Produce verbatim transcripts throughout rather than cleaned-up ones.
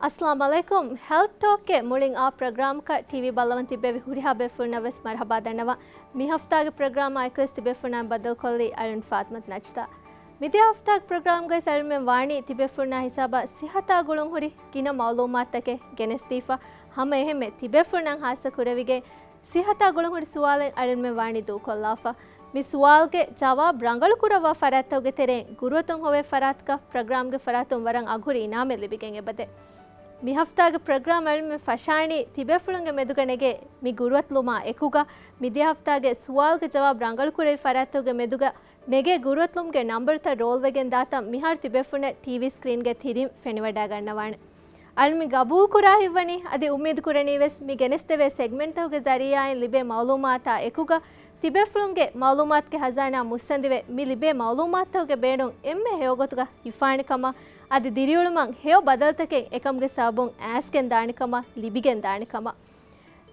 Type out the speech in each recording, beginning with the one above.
އައްސަލާމު ޢަލައިކުމް. ހެލްތް ޓޯކްގެ މުޅިން އާ ޕްރޮގްރާމަކަށް ޓީވީ ބައްލަވަން ތިއްބެވި ހުރިހާ ބޭފުޅުންނަށް ވެސް މަރުޙަބާ ދަންނަވަން. މި ހަފްތާގެ ޕްރޮގްރާމާ އެކުވެސް ތިބޭފުޅުންނާ ބައްދަލުކޮށްލީ އަޅުން ފާތިމަތު ނަޖްދާ. މިދިޔަ ހަފްތާގެ ޕްރޮގްރާމްގައި އަޅުމެން ވާނީ ތިބޭފުޅުންނާ ހިސާބަށް ސިހަތާ ގުޅުން ހުރި ގިނަ މަޢުލޫމާތުތަކެއް ގެނެސްދީފަ، ހަމަ އެހެންމެ ތިބޭފުޅުންނަށް ހާއްސަ ކުރެވިގެން ސިހަތާ ގުޅުން ހުރި ސުވާލެއް އަޅުމެން ވާނީ ދޫކޮށްލާފަ. މި ސުވާލުގެ ޖަވާބު ރަނގަޅު ކުރައްވާ ފަރާތްތަކުގެ ތެރެއިން ގުރުއަތުން ހޮވޭ ފަރާތަކަށް ޕްރޮގްރާމްގެ ފަރާތުން ވަރަށް އަގުހުރި އިނާމެއް ލިބިގެން އެބަދޭ. މި ހަފްތާގެ ޕްރޮގްރާމް އަޅުމެން ފަށާނީ ތިބޭފުޅުންގެ މެދުގަ ނެގޭ މި ގުރުއަތުލުމާ އެކުގަ، މިދިޔަ ހަފްތާގެ ސުވާލުގެ ޖަވާބު ރަނގަޅު ކުރެވި ފަރާތްތަކުގެ މެދުގަ ނެގޭ ގުރުއަތުލުމުގެ ނަންބަރުތައް ރޯލްވެގެން ދާތަން މިހާރު ތިބޭފުޅުންނަށް ޓީވީ ސްކްރީންގެ ތިރިން ފެނިވަޑައިގަންނަވާނެ. އަޅުމެން ގަބޫލު ކުރާ ހިތްވަނީ އަދި އުއްމީދު ކުރަނީ ވެސް މި ގެނެސްދެވޭ ސެގްމެންޓްތަކުގެ ޒަރީއާއިން ލިބޭ މަޢުލޫމާތާ އެކުގަ ތިބޭފުޅުންގެ މަޢުލޫމާތުގެ ޚަޒާނާ މުއްސަނދިވެ މި ލިބޭ މަޢުލޫމާތުތަކުގެ ބޭނުން އެންމެ ހެޔޮ ގޮތުގަ ހިފާނެ ކަމަށް އަދި ދިރިއުޅުމަށް ހެޔޮ ބަދަލުތަކެއް އެކަމުގެ ސަބަބުން އައިސްގެން ދާނެ ކަމަށް ލިބިގެން ދާނެ ކަމަށް.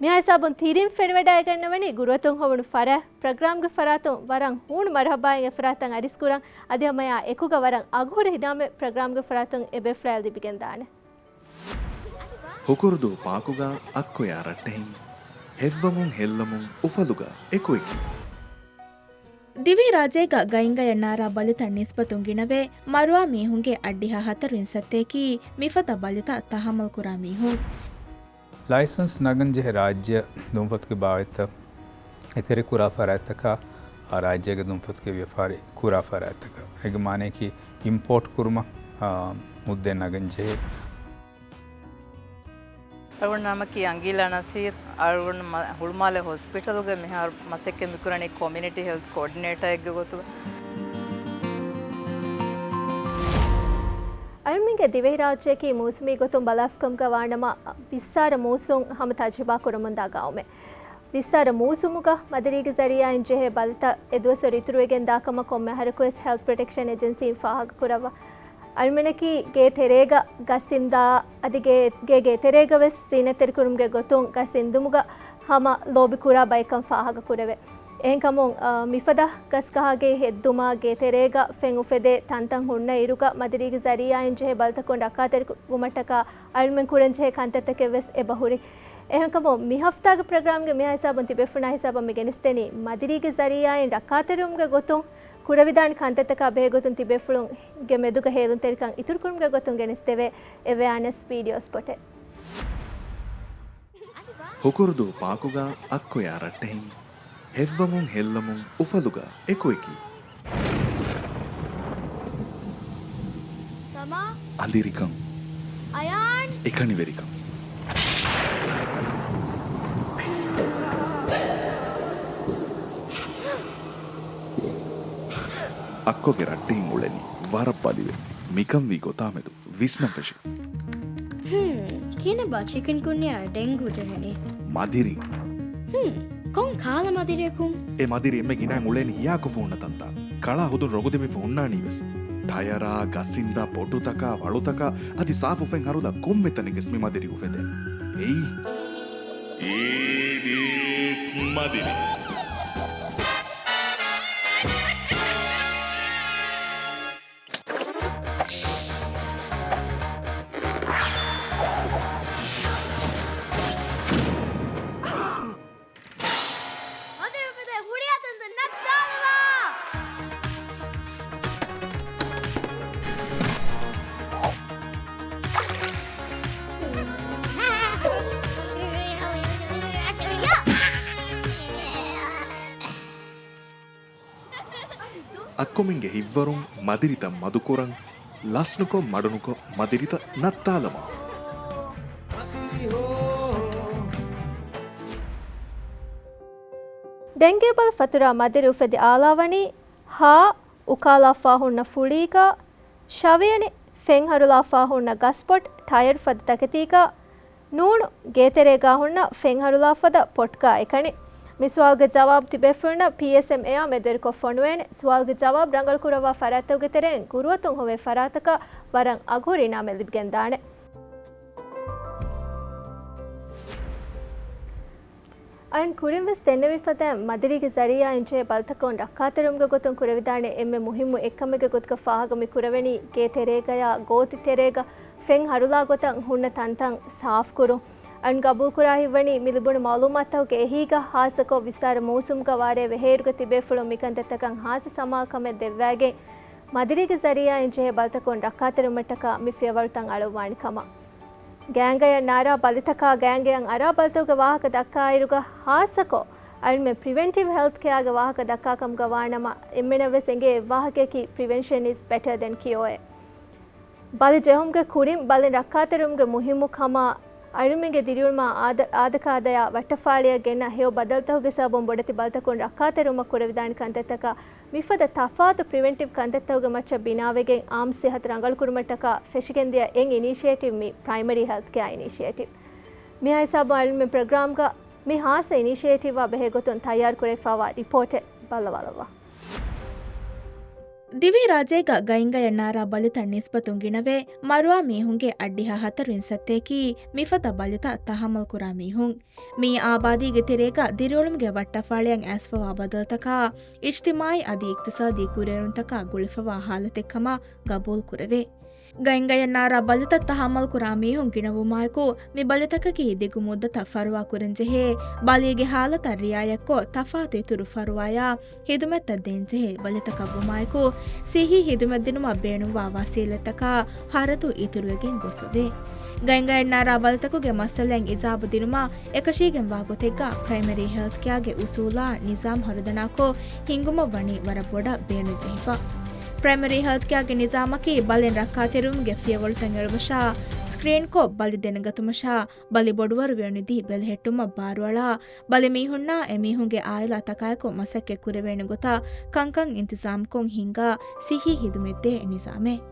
މިހާ ހިސާބުން ތިރިން ފެނިވަޑައިގަންނަވަނީ ގުރުއަތުން ހޮވުނު ފަރާތް. ޕްރޮގްރާމްގެ ފަރާތުން ވަރަށް ހޫނު މަރުޙަބާއިން އެ ފަރާތަށް އަރިސްކުރަން. އަދި ހަމައާ އެކުގަ ވަރަށް އަގުހުރި އިނާމެއް ޕްރޮގްރާމްގެ ފަރާތުން އެބޭފުޅާއަށް ލިބިގެން ދާނެ. ހުކުރުދޫ ޕާކުގަ އައްކޮޔާ ރައްޓެހިން، ހެއްވަމުން ހެއްލަމުން އުފަލުގަ އެކުއެކި. ދިވެހިރާއްޖޭގަ ގައިންގަޔަށް ނާރާ ބަލިތައް ނިސްބަތުން ގިނަވޭ، މަރުވާ މީހުންގެ އަށްޑިހަ ހަތަރު އިން ސައްތައަކީ މިފަދަ ބަލިތައް ތަހައްމަލް ކުރާ މީހުން. ލައިސަންސް ނަގަން ޖެހޭ ރާއްޖެ ދުންފަތުގެ ބާވަތްތައް އެތެރެކުރާ ފަރާތްތަކާ، އާ ރާއްޖޭގެ ދުންފަތުގެ ވިޔަފާރި ކުރާ ފަރާތްތަކަށް. އޭގެ މާނަޔަކީ އިމްޕޯޓް ކުރުމަށް، އާ، މުއްދެ ނަގަން ޖެހޭ. އަޅުގަނޑު ނަމަކީ އަނގީލާ ނަސީރް. އަޅުގަނޑު މަ-، ހުޅުމާލެ ހޮސްޕިޓަލްގެ މިހާރު މަސައްކަތް މިކުރަނީ ކޮމިއުނިޓީ ހެލްތް ކޯޑިނޭޓަރެއްގެ ގޮތުގަ. އަޅުމެންގެ ދިވެހިރާއްޖެއަކީ މޫސުމީ ގޮތުން ބަލާފަކަމުގަ ވާނަމަ، ވިއްސާރަ މޫސުން ހަމަ ތަޖުރިބާ ކުރަމުންދާ ގައުމެއް. ވިއްސާރަ މޫސުމުގަ މަދިރީގެ ޒަރީއާއިން ޖެހޭ ބަލިތައް އެދުވަސްވަރު އިތުރުވެގެން ދާކަމަށް ކޮންމެ އަހަރަކުވެސް ހެލްތް ޕްރޮޓެކްޝަން އެޖެންސީން ފާހަގަކުރައްވާ. އަޅުމެންނަކީ ގޭ ތެރޭގަ ގަސް އިންދާ އަދި ގޭ، ގޭގެ އެތެރޭގަ ވެސް ޒީނަތްތެރިކުރުމުގެ ގޮތުން ގަސް އިންދުމުގަ ހަމަ ލޯބި ކުރާ ބައެއްކަން ފާހަގަކުރެވޭ. އެހެންކަމުން، އަ، މިފަދަ ގަސްގަހާގެ ހެއްދުމާ، ގޭތެރޭގަ ފެން އުފެދޭ ތަންތަން ހުންނަ އިރުގަ މަދިރީގެ ޒަރީއާއިން ޖެހޭ ބަލިތަކުން ރައްކާތެރިވުމަށްޓަކާ އަޅުމެން ކުރަންޖެހޭ ކަންތައްތަކެއް ވެސް އެބަހުރި. އެހެންކަމުން މި ހަފްތާގެ ޕްރޮގްރާމްގެ މިހާ ހިސާބުން ތިބޭފުޅުންނާ ހިސާބަށް މި ގެނެސްދެނީ މަދިރީގެ ޒަރީއާއިން ރައްކާތެރިވުމުގެ ގޮތުން ކުރެވިދާނެ ކަންތައްތަކާ ބެހޭގޮތުން ތިބޭފުޅުންގެ މެދުގަ ހޭލުންތެރިކަން އިތުރުކުރުމުގެ ގޮތުން ގެނެސްދެވޭ އެވެއާނެސް ވީޑިއޯ ސްޕޮޓެއް. ހުކުރުދޫ ޕާކުގަ އައްކޮޔާ ރައްޓެހިން، ހެއްވަމުން ހެއްލަމުން އުފަލުގަ އެކުއެކި. ސަމާ. އަނދިރިކަން. އަޔާން. އެކަނިވެރިކަން. އައްކޮގެ ރައްޓެހިން އުޅެނީ ވަރަށް ބަލިވެ. މިކަން ވީ ގޮތާމެދު ވިސްނަން ފެށި. ހުން، ކިހިނެއްބާ ޗިކަން ކުންޔާ ޑެންގޫ ޖެހެނީ؟ މަދިރި. ހުން، ކޮން ކާލަ މަދިރިއަކުން؟ އެ މަދިރި އެންމެ ގިނައިން އުޅޭނީ ހިޔާކޮށްފަ ހުންނަ ތަންތާ. ކަޅާ ހުދުން ރޮނގު ދެމިފަ ހުންނާނީ ވެސް. ޓަޔަރާ، ގަސް އިންދާ ބޮޑުތަކާ، ވަޅުތަކާ، އަދި ސާފު ފެން ހަރުލާ ކޮންމެ ތަނެއްގަސް މި މަދިރި އުފެދޭނެ. އެއީ އީދީސް މަދިރި. މަދިރި އުފެދޭ ހުރިހާ ތަންތަން ނައްތާލަމާ! އައްކޮމެންގެ ހިތްވަރުން މަދިރިތައް މަދުކުރަން، ލަސްނުކޮށް މަޑުނުކޮށް މަދިރިތައް ނައްތާލަމާ. ޑެންގޭބަލް ފަތުރާ މަދިރި އުފެދި އާލާވަނީ، ހާ، އުކާލާފާ ހުންނަ ފުޅީގަ، ޝަވިޔަނި، ފެން ހަރުލާފާ ހުންނަ ގަސްބޮޓް، ޓަޔަރު ފަދަ ތަކެތީގަ، ނޫނު، ގޭތެރޭގާ ހުންނަ ފެން ހަރުލާފަދަ ޕޮޓްގާ އެކަނި. މި ސުވާލުގެ ޖަވާބު ތިބޭފުޅުންނަށް ޕީއެސްއެމްއޭއާ މެދުވެރިކޮށް ފޮނުވޭނެ. ސުވާލުގެ ޖަވާބު ރަނގަޅު ކުރައްވާ ފަރާތްތަކުގެ ތެރެއިން ގުރުއަތުން ހޮވޭ ފަރާތަކަށް ވަރަށް އަގުހުރި އިނާމެއް ލިބިގެންދާނެ. އަޅުން ކުރިން ވެސް ދެންނެވި ފަދައިން މަދިރީގެ ޒަރީއާއިން ޖެހޭ ބަލިތަކުން ރައްކާތެރިވުމުގެ ގޮތުން ކުރެވިދާނެ އެންމެ މުހިއްމު އެއްކަމެއްގެ ގޮތުގަ ފާހަގަ މި ކުރެވެނީ ގޭ ތެރޭގަޔާ ގޯތި ތެރޭގަ ފެން ހަރުލާ ގޮތަށް ހުންނަ ތަންތަން ސާފުކުރުން. އަޅުން ގަބޫލުކުރާ ހިތްވަނީ މި ލިބުނު މައުލޫމާތުތަކުގެ އެހީގަ ހާއްސަކޮށް ވިއްސާރަ މޫސުމުގަ ވާރޭ ވެހޭއިރުގަ ތިބޭފުޅުން މިކަންތައްތަކަށް ހާއްސަ ސަމާލުކަމެއް ދެއްވައިގެން، މަދިރީގެ ޒަރީއާއިން ޖެހޭ ބަލިތަކުން ރައްކާތެރިވުމަށްޓަކާ މި ފިޔަވަޅުތައް އަޅުއްވާނެ ކަމަށް. ގާތްގަނޑަށް ނާރާ ބަލިތަކާ ގާތްގަނޑަށް އަރާ ބަލިތަކުގެ ވާހަކަ ދައްކާއިރުގަ ހާއްސަކޮށް އަޅުމެން ޕްރިވެންޓިވް ހެލްތް ކެއާގެ ވާހަކަ ދައްކާ ކަމުގަ ވާނަމަ، އެންމެނަށްވެސް އެނގޭ އެއްވާހަކަޔަކީ ޕްރިވެންޝަން އިޒް ބެޓަރ ދެން ކިއޯއޭ. ބަލި ޖެހުމުގެ ކުރިން ބަލިން ރައްކާތެރިވުމުގެ މުހިއްމު ކަމާ، އަޅުމެންގެ ދިރިއުޅުމާ އާދަ-، އާދަކާދަޔާ ވައްޓަފާޅިއަށް ގެންނަ ހެޔޮ ބަދަލުތަކުގެ ސަބަބުން ބޮޑެތި ބަލިތަކުން ރައްކާތެރިވުމަށް ކުރެވިދާނެ ކަންތައްތަކާ، މިފަދަ ތަފާތު ޕްރިވެންޓިވް ކަންތައްތަކުގެ މައްޗަށް ބިނާވެގެން އާއްމު ސިއްހަތު ރަނގަޅުކުރުމަށްޓަކާ ފެށިގެންދިޔަ އެއް އިނީޝިއޭޓިވް މި ޕްރައިމަރީ ހެލްތް ކެއާ އިނީޝިއޭޓިވް. މިހާ ހިސާބުން އަޅުމެން ޕްރޮގްރާމްގަ މި ހާއްސަ އިނީޝިއޭޓިވްއާ ބެހޭގޮތުން ތައްޔާރުކުރެވިފައިވާ ރިޕޯޓެއް ބައްލަވާލައްވާ. ދިވެހިރާއްޖޭގަ ގައިންގަޔަށް ނާރާ ބަލިތައް ނިސްބަތުން ގިނަވެ، މަރުވާ މީހުންގެ އަށްޑިހަ ހަތަރު އިން ސައްތައަކީ މިފަދަ ބަލިތައް ތަހައްމަލްކުރާ މީހުން. މިއީ އާބާދީގެ ތެރޭގަ ދިރިއުޅުމުގެ ވައްޓަފާޅިއަށް އައިސްފަވާ ބަދަލުތަކާ، އިޖްތިމާއީ އަދި އިޤްތިޞާދީ ކުރިއެރުންތަކާ ގުޅިފަވާ ހާލަތެއްކަމަށް ގަބޫލުކުރެވޭ. ގައިންގަޔަށް ނާރާ ބަލިތައް ތަހައްމަލްކުރާ މީހުން ގިނަވުމާއެކު، މި ބަލިތަކަކީ ދިގު މުއްދަތަށް ފަރުވާ ކުރަންޖެހޭ ބަލީގެ ހާލަތަށް ރިއާޔަތްކޮށް، ތަފާތު އިތުރު ފަރުވާޔާ ހިދުމަތްތައް ދޭންޖެހޭ ބަލިތަކަށްވުމާއެކު، ސިއްހީ ހިދުމަތްދިނުމަށް ބޭނުންވާ ވަސީލަތްތަކާ ހަރަދު އިތުރުވެގެން ގޮސްފަވޭ. ގައިންގަޔަށް ނާރާ ބަލިތަކުގެ މައްސަލައިން އިޖާބަ ދިނުމަށް އެކަށީގެންވާ ގޮތެއްގަ، ޕްރައިމަރީ ހެލްތް ކެއާގެ އުސޫލާ ނިޒާމް ހަރުދަނާކޮށް ހިންގުމަށްވަނީ ވަރަށް ބޮޑަށް ބޭނުންޖެހިފަ. ޕްރައިމަރީ ހެލްތް ކެއާގެ ނިޒާމަކީ ބަލިން ރައްކާތެރިވުމުގެ ފިޔަވަޅުތައް އެޅުމަށާ، ސްކްރީންކޮށް، ބަލި ދެނެގަތުމަށާ، ބަލި ބޮޑުވަރު ވެޔޮނިދީ ބެލެހެއްޓުމަށް ބާރުއަޅާ، ބަލި މީހުންނާ އެމީހުންގެ އާއިލާތަކާއެކު މަސައްކަތް ކުރެވޭނެ ގޮތަށް ކަންކަން އިންތިޒާމްކޮށް ހިންގާ ސިއްހީ ހިދުމަތްދޭ ނިޒާމެއް.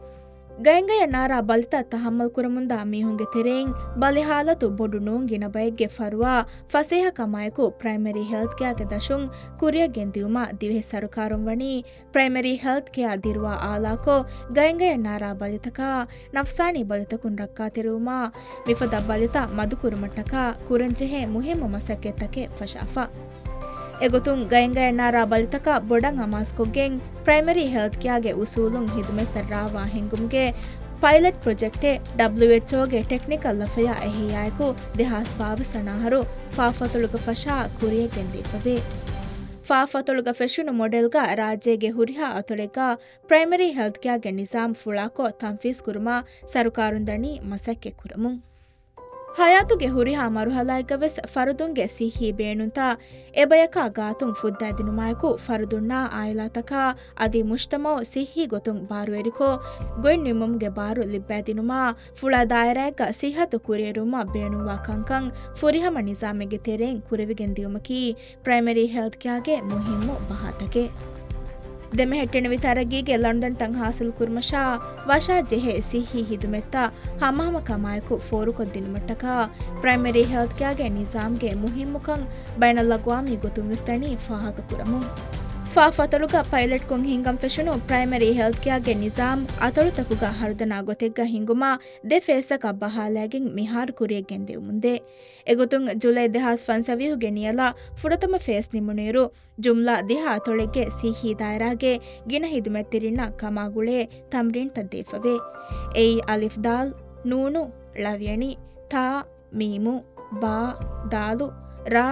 ގައިންގަޔަށް ނާރާ ބަލިތައް ތަހައްމަލް ކުރަމުންދާ މީހުންގެ ތެރެއިން ބަލި ހާލަތު ބޮޑު ނޫން ގިނަ ބައެއްގެ ފަރުވާ ފަސޭހަކަމާއެކު، ޕްރައިމަރީ ހެލްތް ކެއާގެ ދަށުން ކުރިއަށް ގެންދިއުމަށް ދިވެހި ސަރުކާރުން ވަނީ ޕްރައިމަރީ ހެލްތް ކެއާ ދިރުވާ އާލާކޮށް، ގައިންގަޔަށް ނާރާ ބަލިތަކާ، ނަފްސާނީ ބަލިތަކުން ރައްކާތެރިވުމާ، މިފަދަ ބަލިތައް މަދުކުރުމަށްޓަކާ ކުރަންޖެހޭ މުހިއްމު މަސައްކަތްތަކެއް ފަށާފަ. އެގޮތުން ގައިންގަޔަށް ނާރާ ބަލިތަކަށް ބޮޑަށް އަމާޒުކޮށްގެން، ޕްރައިމަރީ ހެލްތް ކެއާގެ އުސޫލުން ހިދުމަތްތައް ރާވާ ހިންގުމުގެ ޕައިލެޓް ޕްރޮޖެކްޓެއް ޑަބްލިއުއެޗްއޯގެ ޓެކްނިކަލް ލަފަޔާ އެހިޔާއެކު ދެހާސް ބާވީސް އަށާރު ފާފަތޮޅުގަ ފަށާ ކުރިއަށް ގެންދީފަވޭ. ފާފަތޮޅުގަ ފެށުނު މޮޑެލްގަ ރާއްޖޭގެ ހުރިހާ އަތޮޅެއްގަ ޕްރައިމަރީ ހެލްތް ކެއާގެ ނިޒާމް ފުޅާކޮށް ތަންފީޒް ކުރުމަށް ސަރުކާރުން ދަނީ މަސައްކަތް ކުރަމުން. ހަޔާތުގެ ހުރިހާ މަރުހަލާއެއްގަވެސް ފަރުދުންގެ ސިއްހީ ބޭނުންތައް އެބަޔަކާ ގާތުން ފުއްދައިދިނުމާއެކު، ފަރުދުންނާ އާއިލާތަކާ އަދި މުޖްތަމައު ސިއްހީ ގޮތުން ބާރުވެރިކޮށް، ގޮތް ނިންމުމުގެ ބާރު ލިއްބައިދިނުމާ، ފުޅާ ދާއިރާއެއްގަ ސިއްހަތު ކުރިއެރުވުމަށް ބޭނުންވާ ކަންކަން ފުރިހަމަ ނިޒާމެއްގެ ތެރެއިން ކުރެވިގެން ދިޔުމަކީ، ޕްރައިމަރީ ހެލްތް ކެއާގެ މުހިއްމު ބަހާތަކެއް. ދެމެހެއްޓެނިވި ތަރައްގީގެ ލަނޑުދަނޑިތައް ހާސިލްކުރުމަށާ، ވަށާ ޖެހޭ ސިއްހީ ހިދުމަތްތައް ހަމަހަމަކަމާއެކު ފޯރުކޮށްދިނުމަށްޓަކާ، ޕްރައިމަރީ ހެލްތް ކެއާގެ ނިޒާމްގެ މުހިއްމުކަން ބައިނަލްއަގްވާމީ ގޮތުންވެސް ދަނީ ފާހަގަކުރަމުން. ފާފަތޮޅުގަ ޕައިލެޓްކޮށް ހިންގަން ފެށުނު ޕްރައިމަރީ ހެލްތް ކެއާގެ ނިޒާމް އަތޮޅުތަކުގަ ހަރުދަނާ ގޮތެއްގަ ހިންގުމަށް ދެ ފޭސްއަކަށް ބަހާލައިގެން މިހާރު ކުރިއަށް ގެންދިއުމުންދޭ. އެގޮތުން ޖުލައި ދެހާސް ފަންސަވީހުގެ ނިޔަލަށް ފުރަތަމަ ފޭސް ނިމުނުއިރު، ޖުމްލަ ދިހަ އަތޮޅެއްގެ ސިއްހީ ދާއިރާގެ ގިނަ ހިދުމަތްތެރިންނަށް ކަމާގުޅޭ ތަމްރީންތައް ދީފަވޭ. އެއީ އަލިފް ދާލް، ނޫނު، ޅަވިޔަނި، ތާ، މީމު، ބާ، ދާލު، ރާ،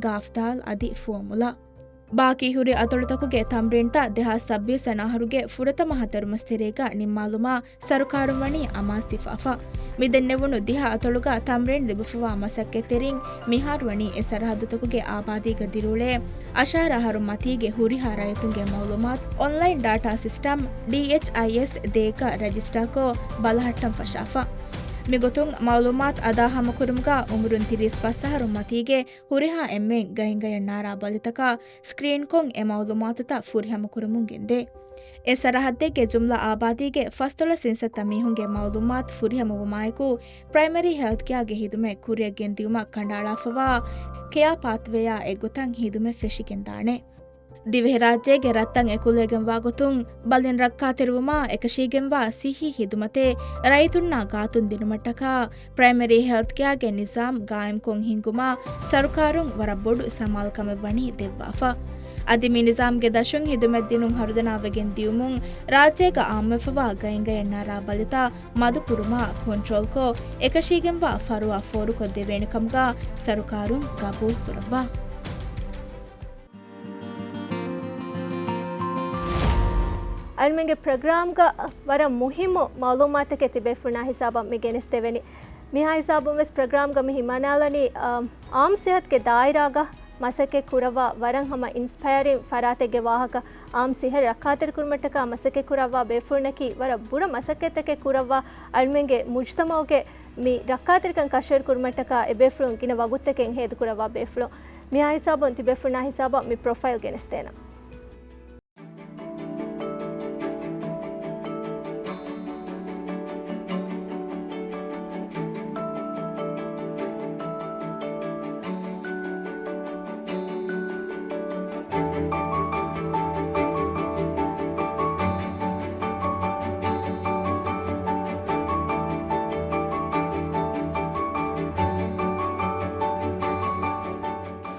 ގާފް ދާލް އަދި ފުވައްމުލައް. ބާކީ ހުރި އަތޮޅުތަކުގެ ތަމްރީންތައް ދެހާސް ސައްބީސް އަށާރުގެ ފުރަތަމަ ހަތަރު މަސް ތެރޭގަ ނިންމާލުމަށް ސަރުކާރުން ވަނީ އަމާޒުދީފަވާފަ. މިދެންނެވުނު ދިހަ އަތޮޅުގަ ތަމްރީން ލިބިފަވާ މަސައްކަތްތެރިން މިހާރު ވަނީ އެ ސަރަހައްދުތަކުގެ އާބާދީގަ ދިރިއުޅޭ އަށާރަ އަހަރު މަތީގެ ހުރިހާ ރައްޔިތުންގެ މައުލޫމާތު އޮންލައިން ޑާޓާ ސިސްޓަމް، ޑީއެޗްއައިއެސް، ދޭއްގަ ރަޖިސްޓާކޮށް ބަލަހައްޓަން ފަށާފަ. މިގޮތުން މައުލޫމާތު އަދާހަމަކުރުމުގަ އުމުރުން ތިރީސް ފަސް އަހަރު މަތީގެ ހުރިހާ އެންމެން ގައިންގަޔަށް ނާރާ ބަލިތަކަށް ސްކްރީންކޮށް އެ މައުލޫމާތުތައް ފުރިހަމަކުރަމުން ގެންދޭ. އެ ސަރަހައްދެއްގެ ޖުމްލަ އާބާދީގެ ފަސްދޮޅަސް އިން ސައްތަ މީހުންގެ މައުލޫމާތު ފުރިހަމަވުމާއެކު، ޕްރައިމަރީ ހެލްތް ކެއާގެ ހިދުމަތް ކުރިއަށް ގެންދިއުމަށް ކަނޑައަޅާފަވާ ކެއާ ޕާތްވޭއާ އެއްގޮތަށް ހިދުމަތް ފެށިގެންދާނެ. ދިވެހިރާއްޖޭގެ ރަށްތައް އެކުލައިގެންވާ ގޮތުން، ބަލިން ރައްކާތެރިވުމާ އެކަށީގެންވާ ސިއްހީ ހިދުމަތެއް ރައްޔިތުންނާ ގާތުން ދިނުމަށްޓަކާ، ޕްރައިމަރީ ހެލްތް ކެއާގެ ނިޒާމް ގާއިމްކޮށް ހިންގުމަށް ސަރުކާރުން ވަރަށް ބޮޑު ސަމާލުކަމެއް ވަނީ ދެއްވާފަ. އަދި މި ނިޒާމްގެ ދަށުން ހިދުމަތްދިނުން ހަރުދަނާވެގެން ދިޔުމުން ރާއްޖޭގަ އާއްމުވެފަވާ ގައިންގައި ނާރާ ބަލިތައް މަދުކުރުމަށް ކޮންޓްރޯލްކޮށް، އެކަށީގެންވާ ފަރުވާ ފޯރުކޮށްދެވޭނެ ކަމުގަ ސަރުކާރުން ގަބޫލުކުރައްވާ. އަޅުމެންގެ ޕްރޮގްރާމްގަ ވަރަށް މުހިއްމު މައުލޫމާތަކެއް ތިބޭފުޅުންނާ ހިސާބަށް މި ގެނެސްދެވެނީ. މިހާ ހިސާބުން ވެސް ޕްރޮގްރާމްގަ މި ހިމަނާލަނީ، އާ، އާއްމު ސިއްހަތުގެ ދާއިރާގަ މަސައްކަތް ކުރައްވާ ވަރަށް ހަމަ އިންސްޕަޔަރިން ފަރާތެއްގެ ވާހަކަ. އާއްމު ސިއްހަތް ރައްކާތެރިކުރުމަށްޓަކާ މަސައްކަތް ކުރައްވާ ބޭފުޅުންނަކީ ވަރަށް ބުރަ މަސައްކަތްތަކެއް ކުރައްވާ، އަޅުމެންގެ މުޖުތަމަޢުގެ މި ރައްކާތެރިކަން ކަށަވަރު ކުރުމަށްޓަކާ އެބޭފުޅުން ގިނަ ވަގުތުތަކެއް ހޭދަކުރައްވާ ބޭފުޅުން. މިހާ ހިސާބުން ތިބޭފުޅުންނާ ހިސާބަށް މި ޕްރޮފައިލް ގެނެސްދޭނަން.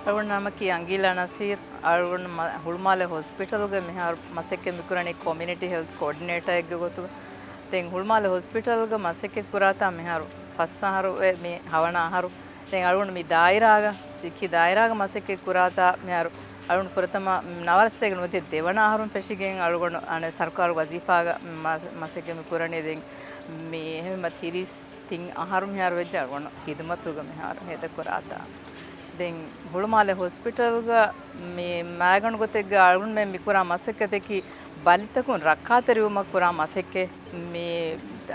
އަޅުގަނޑު ނަމަކީ އަނގީލާ ނަސީރް. އަޅުގަނޑު މަ-، ހުޅުމާލެ ހޮސްޕިޓަލްގެ މިހާރު މަސައްކަތް މިކުރަނީ ކޮމިއުނިޓީ ހެލްތް ކޯޑިނޭޓަރެއްގެ ގޮތުގަ. ދެން ހުޅުމާލެ ހޮސްޕިޓަލްގަ މަސައްކަތް ކުރާތާ މިހާރު ފަސް އަހަރު ވެ މި ހަވަނަ އަހަރު. ދެން އަޅުގަނޑު މި ދާއިރާގަ، ސިއްހީ ދާއިރާގަ މަސައްކަތް ކުރާތާ މިހާރު އަޅުގަނޑު ފުރަތަމަ ނަވާރަސަތޭކަ ނުވަދިހަ ދެވަނަ އަހަރުން ފެށިގެން އަޅުގަނޑު އަނެއް ސަރުކާރު ވަޒީފާގަ މަ-، މަސައްކަތް މި ކުރަނީ. ދެން މި އެހެންމަ ތިރީސް ތިން އަހަރު މިހާރު ވެއްޖެ އަޅުގަނޑު ހިދުމަތުގަ މިހާރު ހޭދަކުރާތާ. ދެން ހުޅުމާލެ ހޮސްޕިޓަލްގަ މި މައިގަނޑު ގޮތެއްގަ އަޅުގަނޑުމެން މި ކުރާ މަސައްކަތަކީ ބަލިތަކުން ރައްކާތެރިވުމަށް ކުރާ މަސައްކަތް. މި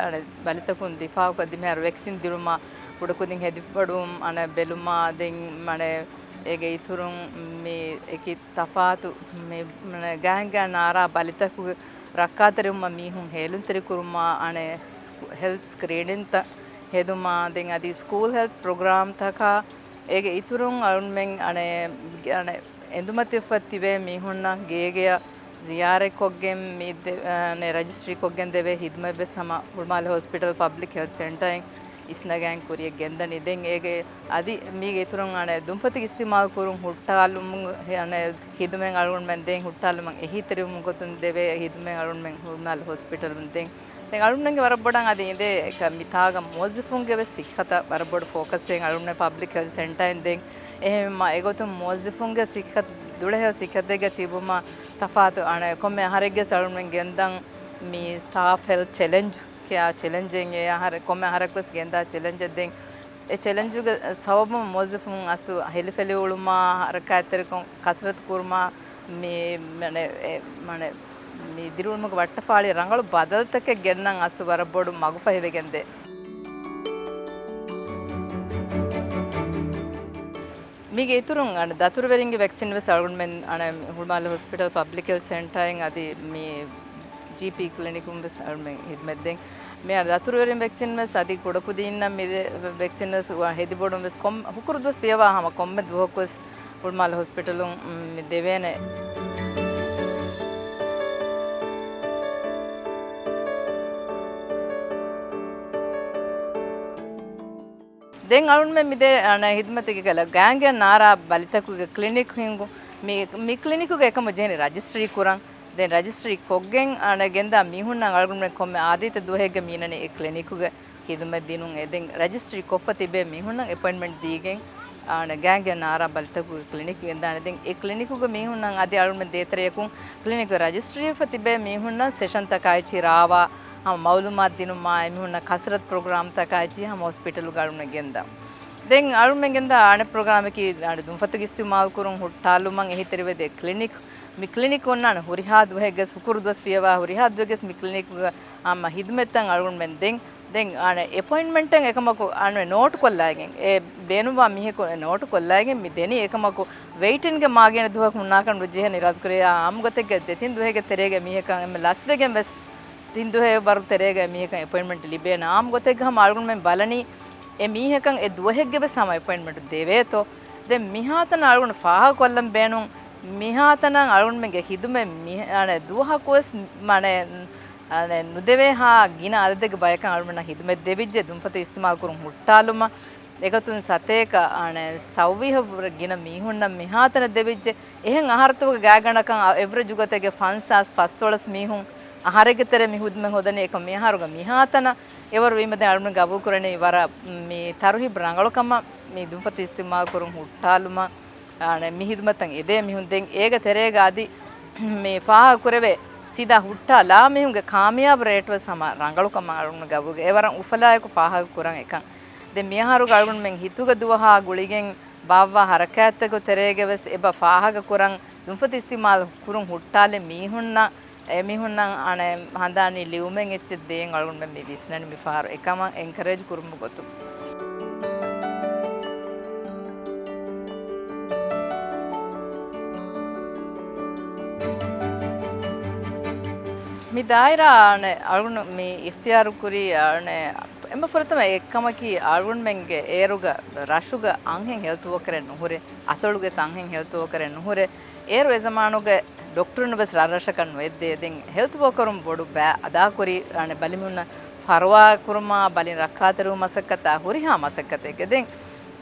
އަނެއް ބަލިތަކުން ދިފާއުކޮށް ދިމިހާރު ވެކްސިން ދިނުމާ، ކުޑަކުދިން ހެދިފަޑުވުން، އަނެއް ބެލުމާ، ދެން އަނެއް އޭގެ އިތުރުން މި އެކި ތަފާތު މި، މަނެ، ގާތްގާ ނާރާ ބަލިތަކުގެ ރައްކާތެރިވުމަށް މީހުން ހޭލުންތެރިކުރުމާ، އަނެއް ސްކޫ-، ހެލްތް ސްކްރީނިންތައް ހެދުމާ، ދެން އަދި ސްކޫލް ހެލްތް ޕްރޮގްރާމްތަކާ، އޭގެ އިތުރުން އަޅުމެން އަނެއް، އަނެއް އެނދުމަތިވެފަ ތިބޭ މީހުންނަށް ގޭގެއަށް ޒިޔާރަތްކޮށްގެން މި ދެ-، އަނެއް ރަޖިސްޓްރީ ކޮށްގެން ދެވޭ ހިދުމަތް ވެސް ހަމަ ހުޅުމާލެ ހޮސްޕިޓަލް ޕަބްލިކް ހެލްތް ސެންޓަރއިން އިސްނަގައިން ކުރިޔަށް ގެންދަނީ. ދެން އޭގެ އަދި މީގެ އިތުރުން އަނެއް ދުންފަތުގެ އިސްތިމާލް ކުރުން ހުއްޓާލުމުން އަނެއް ހިދުމަތް އަޅުގަނޑުމެން ދޭން ހުއްޓާލުމަށް އެހީތެރިވުމުގެ ގޮތުން ދެވޭ ހިދުމަތް އަޅުގަނޑުމެން ހުޅުމާލެ ހޮސްޕިޓަލުން ދޭން. ދެން އަޅުގަނޑުމެންގެ ވަރަށް ބޮޑަށް އަދި އިނދޭ މިތާގަ މުވައްޒަފުންގެ ވެސް ސިއްހަތަށް ވަރަށް ބޮޑު ފޯކަސްއެއް އަޅުގަނޑުމެން ޕަބްލިކް ހެލްތް ސެންޓަރއިން ދޭން. އެހެންވީމަ އެގޮތުން މުވައްޒަފުންގެ ސިއްހަތު ދުޅަހެޔޮ ސިއްހަތެއްގަ ތިބުމަށް ތަފާތު އަނެއް ކޮންމެ އަހަރެއްގެ އަޅުގަނޑުމެން ގެންދަން މި ސްޓާފް ހެލްތް ޗެލެންޖް ކިޔާ ޗެލެންޖެއް އެ އަހަރެއް ކޮންމެ އަހަރަކުވެސް ގެންދާ ޗެލެންޖެއް. ދެން އެ ޗެލެންޖުގެ ސަބަބުން މުވައްޒަފުން އަސްލު ހެލިފެލި އުޅުމާ، ހަރަކާތްތެރިކޮށް ކަސްރަތު ކުރުމާ، މި، މަނެ، އެ، މަނެ، މި ދިރިއުޅުމުގެ ވައްޓަފާޅި ރަނގަޅު ބަދަލުތަކެއް ގެންނަން އަސްލު ވަރަށް ބޮޑު މަގުފަހިވެގެންދޭ. މީގެ އިތުރުން އަނެއް ދަތުރުވެރިންގެ ވެކްސިން ވެސް އަޅުގަނޑުމެން އަނެއް ހުޅުމާލެ ހޮސްޕިޓަލް ޕަބްލިކް ހެލްތް ސެންޓަރއިން އަދި މި ޖީޕީ ކްލިނިކުން ވެސް އަޅުގަނޑުމެން ހިދުމަތް ދޭން. މި އަނެއް ދަތުރުވެރިން ވެކްސިން ވެސް އަދި ކުޑަކުދީންނަށް މި ވެ-، ވެކްސިން ވެސް ހެދިބޮޑުން ވެސް ކޮން ހުކުރު ދުވަސް ފިޔަވާ ހަމަ ކޮންމެ ދުވަހަކު ވެސް ހުޅުމާލެ ހޮސްޕިޓަލުން މި ދެވޭނެ. ދެން އަޅުގަނޑުމެން މިދޭ، އަނެއް ހިދުމަތުގެ ގަލަށް ގާތްގެ ނާރާ ބަލިތަކުގެ ކްލިނިކް ހިންގު-، މި، މި ކްލިނިކުގެ އެކަމަށް ޖެހެނީ ރަޖިސްޓްރީ ކުރަން. ދެން ރަޖިސްޓްރީ ކޮށްގެން އަނެއް ގެންދާ މީހުންނަށް އަޅުގަނޑުމެން ކޮންމެ އާދިއްތަ ދުވަހެއްގަ މީނަނީ އެ ކްލިނިކުގެ ހިދުމަތް ދިނުން. އެ ދެން ރަޖިސްޓްރީ ކޮށްފަ ތިބޭ މީހުންނަށް އެޕޮއިންޓްމަންޓް ދީގެން އަނެއް ގާތްގެ ނާރާ ބަލިތަކުގެ ކްލިނިކް ގެންދާނެ. ދެން އެ ކްލިނިކުގެ މީހުންނަށް އަދި އަޅުގަނޑުމެން ދޭތެރެޔަކުން ކްލިނިކް ރަޖިސްޓްރީފަ ތިބޭ މީހުންނަށް ސެޝަންތަކާއިޗި ރާވާ ހަމަ މައުލޫމާތު ދިނުމާ، އެމީހުންނަށް ކަސްރަތު ޕްރޮގްރާމްތަކާއިޗި ހަމަ ހޮސްޕިޓަލުގަ އަޅުގަނޑު ގެންދާ. ދެން އަޅުމެން ގެންދާ އަނެއް ޕްރޮގްރާމަކީ އަނެއް ދުންފަތުގެ އިސްތިމާލް ކުރުން ހުއްޓާލުމަށް އެހީތެރިވެދޭ ކްލިނިކް. މި ކްލިނިކް އޮންނާނެ ހުރިހާ ދުވަހެއްގެސް ހުކުރު ދުވަސް ފިޔަވާ ހުރިހާ ދުވަހެއްގެސް މި ކްލިނިކްގަ ހަމަ ހިދުމަތްތައް އަޅުގަނޑުމެން ދެން. ދެން އަނެއް އެޕޮއިންޓްމަންޓެއް އެކަމަކު އަނެއް ނޯޓް ކޮށްލައިގެން، އެ ބޭނުންވާ މީހަކު ނޯޓް ކޮށްލައިގެން މި ދެނީ އެކަމަކު ވެއިޓިންގ މާގިނަ ދުވަހަކު ހުންނާކަން ނުޖެހޭނެ އިރާދަކުރެއްވިއްޔާ އާއްމު ގޮތެއްގަ ދެތިން ދުވަހެއްގެ ތެރޭގަ މީހަކަށް އެންމެ ލަސްވެގެން ވެސް ތިން ދުވަހެއް ވަރު ތެރޭގަ މީހަކަށް އެޕޮއިންޓްމަންޓް ލިބޭނެ. އާއްމު ގޮތެއްގަ ހަމަ އަޅުގަނޑުމެން ބަލަނީ އެ މީހަކަށް އެ ދުވަހެއްގެ ވެސް ހަމަ އެޕޮއިންޓްމަންޓް ދެވޭތޯ. ދެން މިހާތަނަށް އަޅުގަނޑު ފާހަގަކޮށްލަން ބޭނުން، މިހާތަނަށް އަޅުގަނޑުމެންގެ ހިދުމަތް މި-، އަނެއް ދުވަހަކުވެސް މަނެ، އަނެއް ނުދެވޭހާ ގިނަ އަދަދެއްގެ ބަޔަކަށް އަޅުގަނޑަށް ހިދުމަތް ދެވިއްޖެ ދުންފަތު އިސްތިމާލް ކުރުން ހުއްޓާލުމަށް. އެގޮތުން ސަތޭކަ އަނެއް ސައުވީހަށްވުރެ ގިނަ މީހުންނަށް މިހާތަނަށް ދެވިއްޖެ. އެހެން އަހަރުތަކުގެ ގާތްގަނޑަކަށް އަ، އެވްރެޖު ގޮތެއްގެ ފަންސާސް ފަސްދޮޅަސް މީހުން އަހަރެއްގެ ތެރޭ މި ހިދުމަތް ހޯދަނީ އެކަމަކު މިއަހަރުގަ މިހާތަނަށް އެވަރު ވީމަ ދެން އަޅުގަނޑު ގަބޫލު ކުރަނީ ވަރަށް މި ތަރުހީބު ރަނގަޅު ކަމަށް މި ދުންފަތު އިސްތިޢުމާލު ކުރުން ހުއްޓާލުމަށް އަނެއް މި ހިދުމަތަށް އެދޭ މީހުން ދެން އޭގެ ތެރޭގަ އަދި މި ފާހަގަ ކުރެވޭ ސީދާ ހުއްޓާލާ މީހުންގެ ކާމިޔާބު ރޭޓް ވެސް ހަމަ ރަނގަޅު ކަމަށް އަޅުގަނޑު ގަބޫލު އެވަރަށް އުފަލާއެކު ފާހަގަ ކުރަން އެކަން. ދެން މިއަހަރުގަ އަޅުގަނޑުމެން ހިތުގަ ދުވަހާ ގުޅިގެން ބާއްވާ ހަރަކާތްތަކުގެ ތެރޭގަ ވެސް އެބަ ފާހަގަ ކުރަން ދުންފަތު އިސްތިޢުމާލު ކުރުން ހުއްޓާލި މީހުންނަށް އެމީހުންނަށް އަނެއް ހަނދާނީ ލިޔުމެއް އެއްޗެއް ދޭން އަޅުގަނޑުމެން މި ވިސްނަނީ މިފަހަރު އެކަމަށް އެންކަރޭޖް ކުރުމުގެ ގޮތުން. މި ދާއިރާ އަނެއް އަޅުގަނޑު މި އިޚްތިޔާރު ކުރީ އަނެއް އެންމެ ފުރަތަމަ އެއްކަމަކީ އަޅުގަނޑުމެންގެ އޭރުގަ ރަށުގަ އަންހެން ހެލްތު ވޯކަރެއް ނުހުރޭ، އަތޮޅުގެ އަންހެން ހެލްތު ވޯކަރެއް ނުހުރޭ. އޭރު އެ ޒަމާނުގެ ޑޮކްޓަރުން ވެސް ރަށްރަށަކަށް ނުވެއްދޭ. ދެން ހެލްތު ވޯކަރުން ބޮޑު ބައި އަދާކުރީ އަނެއް ބަލިމީހުންނަށް ފަރުވާ ކުރުމާ، ބަލިން ރައްކާތެރިވުމަށް މަސައްކަތާ ހުރިހާ މަސައްކަތެއްގެ. ދެން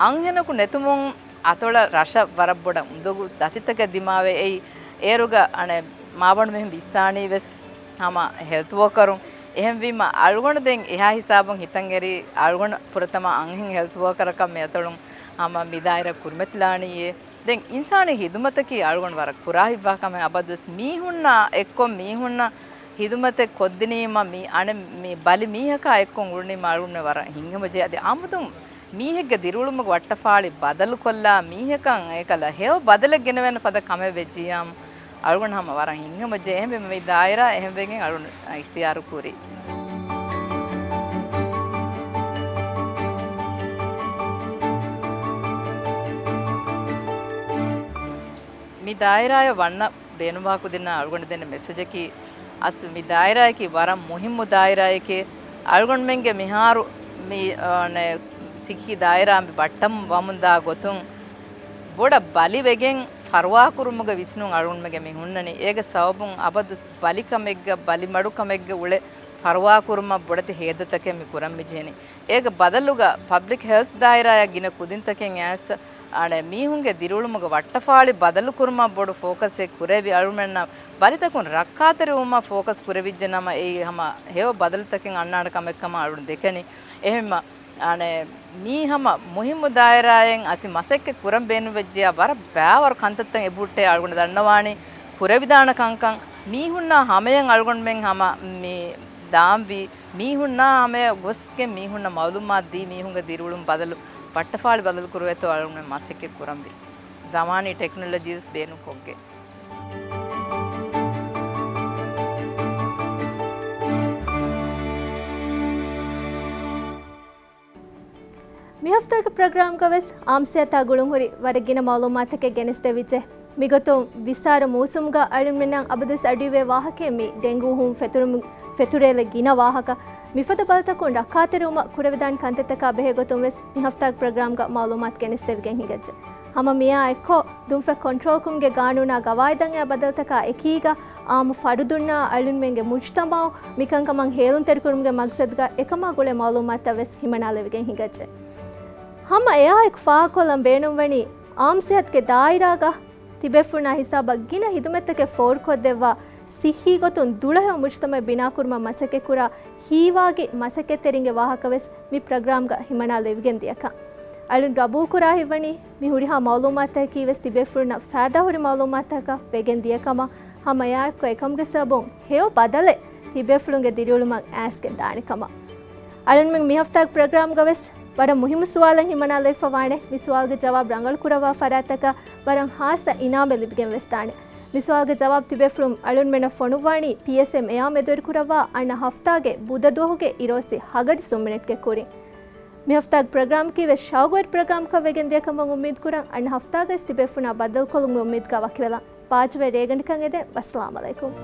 އަންހެނަކު ނެތުމުން އަތޮޅަށް ރަށަށް ވަރަށް ބޮޑަށް އުނދަގޫ ދަތިތަކެއް ދިމާވެ އެއީ އޭރުގަ އަނެއް މާބަނޑު މީހުން ވިއްސާނީ ވެސް ހަމަ ހެލްތު ވޯކަރުން. އެހެންވީމަ އަޅުގަނޑު ދެން އެހާ ހިސާބުން ހިތަށް އެރީ އަޅުގަނޑު ފުރަތަމަ އަންހެން ހެލްތު ވޯކަރަކަށް މި އަތޮޅުން ހަމަ މި ދާއިރާ ކުރިމަތިލާނީއޭ. ދެން އިންސާނީ ހިދުމަތަކީ އަޅުގަނޑު ވަރަށް ކުރާ ހިތްވާ ކަމެއް. އަބަދުވެސް މީހުންނާ އެއްކޮށް މީހުންނަށް ހިދުމަތެއް ކޮށްދިނީމަ މި އަނެއް މި ބަލި މީހަކާ އެއްކޮށް އުޅުނީމަ އަޅުގަނޑު ވަރަށް ހިތްހަމަޖެހޭ. އަދި އާއްމު މީހެއްގެ ދިރިއުޅުމުގެ ވައްޓަފާޅި ބަދަލުކޮށްލާ މީހަކަށް އެކަލަ ހެޔޮ ބަދަލެއް ގެނެވޭނެ ފަދަ ކަމެއް ވެއްޖިއްޔާމު އަޅުގަނޑު ހަމަ ވަރަށް ހިތްހަމަޖެހޭ. އެހެންވެ މި ދާއިރާ އެހެންވެގެން އަޅުގަނޑު އިޚްތިޔާރު ކުރީ. މި ދާއިރާއަށް ވަންނަ ބޭނުންވާ ކުދިންނަށް އަޅުގަނޑު ދޭނެ މެސެޖަކީ، އަސްލު މި ދާއިރާއަކީ ވަރަށް މުހިއްމު ދާއިރާއެކޭ. އަޅުގަނޑުމެންގެ މިހާރު މި، އަ، ނެ، ސިއްހީ ދާއިރާ މި ބައްޓަން ވަމުންދާ ގޮތުން ބޮޑަށް ބަލިވެގެން ފަރުވާކުރުމުގެ ވިސްނުން އަޅުގަނޑުމެންގެ މި ހުންނަނީ. އޭގެ ސަބަބުން އަބަދު ބަލިކަމެއްގަ، ބަލިމަޑުކަމެއްގަ އުޅެ ފަރުވާކުރުމަށް ބޮޑެތި ހޭދަތަކެއް މި ކުރަން މިޖެހެނީ. އޭގެ ބަދަލުގަ ޕަބްލިކް ހެލްތް ދާއިރާއަށް ގިނަ ކުދިންތަކެއް އައިސް، އަނެއް މީހުންގެ ދިރިއުޅުމުގެ ވައްޓަފާޅި ބަދަލުކުރުމަށް ބޮޑު ފޯކަސްއެއް ކުރެވި އަޅުމެންނަށް ބަލިތަކުން ރައްކާތެރިވުމަށް ފޯކަސް ކުރެވިއްޖެ ނަމަ، އެއީ ހަމަ ހެޔޮ ބަދަލުތަކެއް އަންނާނެ ކަމެއްކަމަށް އަޅުން ދެކެނީ. އެހެންމަ، އަނެއް މީ ހަމަ މުހިއްމު ދާއިރާއެއް އަތި މަސައްކަތް ކުރަން ބޭނުންވެއްޖެޔާ ވަރަށް ބައިވަރު ކަންތައްތައް އެބަހުއްޓޭ އަޅުގަނޑު ދަންނަވާނީ ކުރެވިދާނެ ކަންކަން. މީހުންނާ ހަމަޔަށް އަޅުގަނޑުމެން ހަމަ މި ދާންވީ. މީހުންނާ ހަމަޔަށް ގޮސްގެން މީހުންނަށް މައުލޫމާތު ދީ މީހުންގެ ދިރިއުޅުން ބަދަލު، ވައްޓަފާޅި ބަދަލު ކުރުވޭތޯ އަޅުގަނޑުމެން މަސައްކަތް ކުރަންވީ. ޒަމާނީ ޓެކްނޮލޮޖީ ވެސް ބޭނުންކޮށްގެން. މި ހަފްތާގެ ޕްރޮގްރާމްގަ ވެސް އާއްމު ސިއްހަތާ ގުޅުންހުރި ވަރަށް ގިނަ މައުލޫމާތުތަކެއް ގެނެސްދެވިއްޖެ. މިގޮތުން ވިސާރަ މޫސުމުގަ އަޅުމެންނަށް އަބަދުވެސް އަޑުއިވޭ ވާހަކައެއް މި ޑެންގޫ ހޫނު ފެތުރުމު-، ފެތުރޭލެއް ގިނަ ވާހަކަ. މިފަދަ ބަލިތަކުން ރައްކާތެރިވުމަށް ކުރެވިދާނެ ކަންތައްތަކާ ބެހޭ ގޮތުން ވެސް މި ހަފްތާގެ ޕްރޮގްރާމްގަ މައުލޫމާތު ގެނެސްދެވިގެން ހިނގައްޖެ. ހަމަ މިއާ އެއްކޮށް، ދުންފަތް ކޮންޓްރޯލްކުރުމުގެ ގާނޫނާ ގަވާއިދަށް އައި ބަދަލުތަކާ އެކީގަ، އާއްމު ފަރުދުންނާ އަޅުންމެންގެ މުޖުތަމައު މިކަންކަމަށް ހޭލުންތެރިކުރުމުގެ މަގްސަދުގަ އެކަމާ ގުޅޭ މައުލޫމާތުތައް ވެސް ހިމަނާލެވިގެން ހިނގައްޖެ. ހަމަ އެއާއެކު ފާހަގަކޮށްލަން ބޭނުންވަނީ، އާއްމު ސިއްހަތުގެ ދާއިރާގަ ތިބޭފުޅުންނާ ހިސާބަށް ގިނަ ހިދުމަތްތަކެއް ފޯރުކޮށްދެއްވާ، ސިއްހީ ގޮތުން ދުޅަހެޔޮ މުޖުތަމައެއް ބިނާކުރުމަށް މަސައްކަތްކުރާ ހީވާގި މަސައްކަތްތެރިންގެ ވާހަކަ ވެސް މި ޕްރޮގްރާމްގަ ހިމަނާލެވިގެން ދިޔަކަން. އަޅުން ގަބޫލުކުރާ ހިތްވަނީ، މި ހުރިހާ މައުލޫމާތަކީ ވެސް ތިބޭފުޅުންނަށް ފައިދާހުރި މައުލޫމާތަކަށް ވެގެން ދިޔަކަމަށް. ހަމަ އެއާއެއްކޮށް އެކަމުގެ ސަބަބުން ހެޔޮ ބަދަލެއް ތިބޭފުޅުންގެ ދިރިއުޅުމަށް އައިސްގެން ދާނެ ކަމަށް. އަޅުންމެން މި ހަފްތާގެ ޕްރޮގްރާމްގަ ވެސް ވަރަށް މުހިއްމު ސުވާލެއް ހިމަނާލެވިފަ ވާނެ. މި ސުވާލުގެ ޖަވާބު ރަނގަޅު ކުރައްވާ ފަރާތްތަކަށް ވަރަށް ހާއްސަ އިނާމެއް ލިބިގެން ވެސް ދާނެ. މި ސުވާލުގެ ޖަވާބު ތިބޭފުޅުން އަޅުންމެންނަށް ފޮނުއްވާނީ ޕީއެސްއެމް އެއާ މެދުވެރިކުރައްވާ އަންނަ ހަފްތާގެ ބުދަ ދުވަހުގެ އިރުއޮއްސި ހަގަޑި ސުންމިނެޓްގެ ކުރިން. މި ހަފްތާގެ ޕްރޮގްރާމަކީ ވެސް ޝައުގުވެރި ޕްރޮގްރާމަކަށް ވެގެން ދިޔަކަމަށް އުއްމީދުކުރަން. އަންނަ ހަފްތާގައި ވެސް ތިބޭފުޅުންނާ ބައްދަލުކޮށްލުމުގެ އުއްމީދުގަ ވަކިވެލަން. ބާއްޖަވެރި ރޭގަނޑަކަށް އެދެން. ވައްސަލާމް އަލައިކުމް.